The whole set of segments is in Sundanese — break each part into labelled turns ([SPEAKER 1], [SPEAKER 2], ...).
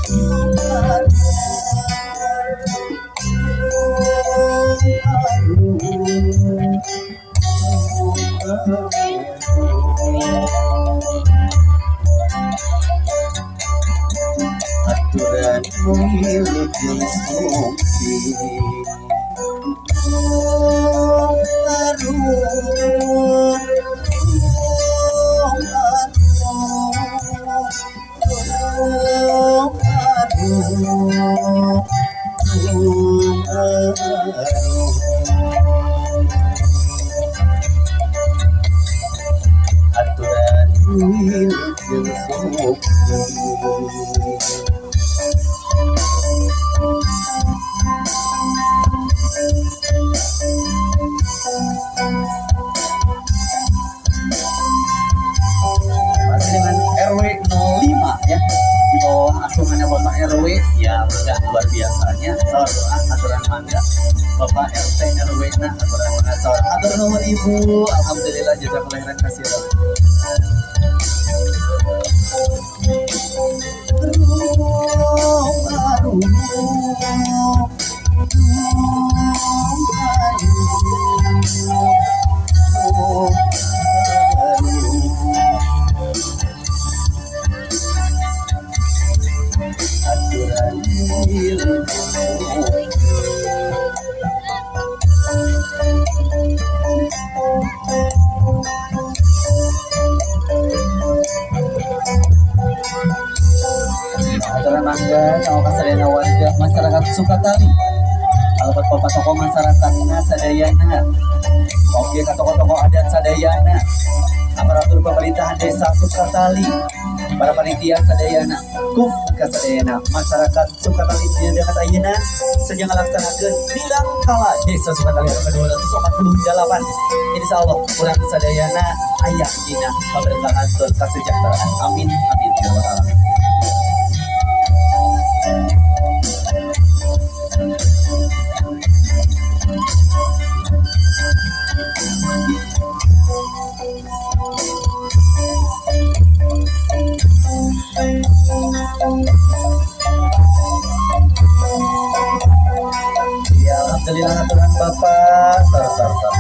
[SPEAKER 1] Aturan wilujeng sumping. Arum, arum, arum, arum, arum. Aturan wilujeng sumping. Masih dengan RW 05 ya, di bawah asuhannya Bapak RW ya, udah luar biasanya. Saur doa, aturan mangga Bapak RT RW. Nah, aturan mangga, saur, hatur nuhun Ibu. Alhamdulillah, jazakallah khairan katsiran. Arum, arum, arum, arum, arum. Aturan wilujeng. Aturan mangga sama kasadayana warga masyarakat Sukatali. Kalebet bapak tokoh masyarakatna sadayana. Oke, ka tokoh-tokoh adat sadayana. Aparatur pemerintahan desa Sukatali. Para panitia sadayana, kum kasadayana masyarakat Sukatali dina dekat ayeuna sedang ngalaksanakeun Milangkala Desa Sukatali anu ke-248. Insya Allah urang sadayana aya dina kaberkahan tur kasejahteraan. Amin amin ya rabbal alamin. Ya, alhamdulillah, aturan Bapak. Tar tar tar.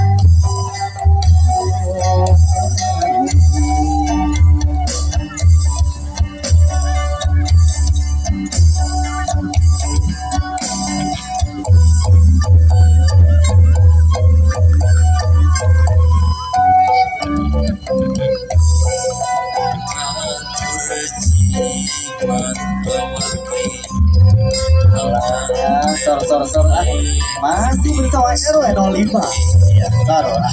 [SPEAKER 1] Ya, sor sor sor ah. Masih bersama RW 05. Ya, sor ah.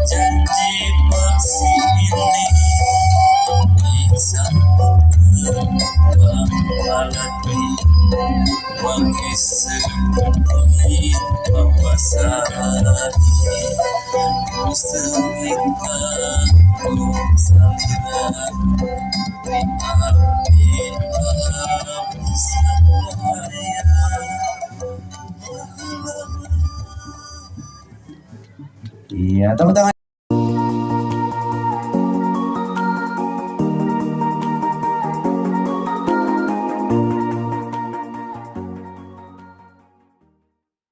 [SPEAKER 2] Janji masih ini bisa waladi wangis mawasari usengita ku salira di api api sadaya.
[SPEAKER 1] Iya, tepuk tangan.